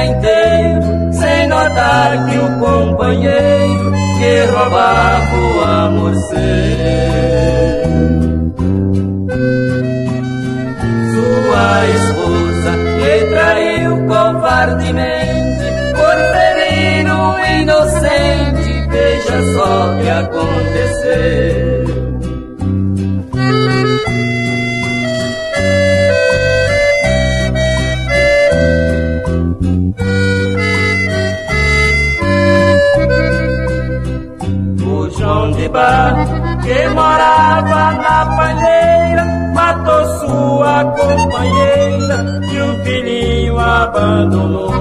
dia inteiro, sem notar que o companheiro que roubava o amor seu. Sua esposa lhe traiu covardemente por ferir um inocente. Veja só o que aconteceu. O João de Barro, que morava na palheira, matou sua companheira e o filhinho abandonou.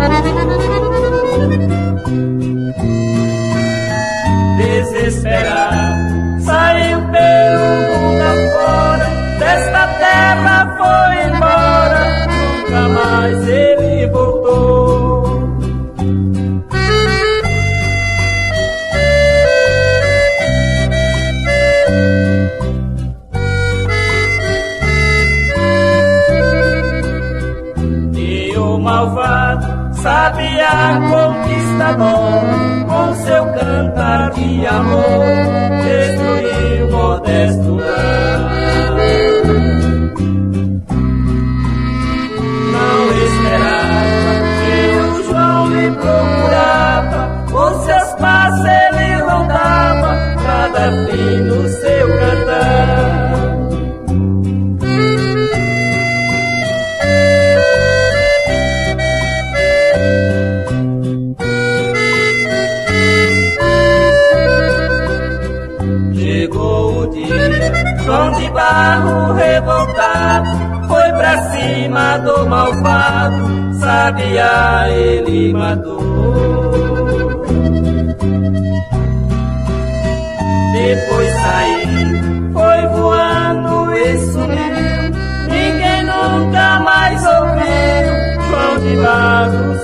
Desesperado, saiu pelo mundo afora, desta terra foi embora, nunca mais ele voltou. E o malvado sabiá conquistador, com seu cantar de amor, destruiu modesto lar. Não esperava que o João lhe procurava, com seus passos ele rondava, cada fim no seu cantar. Chegou o dia, João de Barro revoltado, foi pra cima do malvado, sabiá ele matou. Depois saiu, foi voando e sumiu, ninguém nunca mais ouviu João de Barro.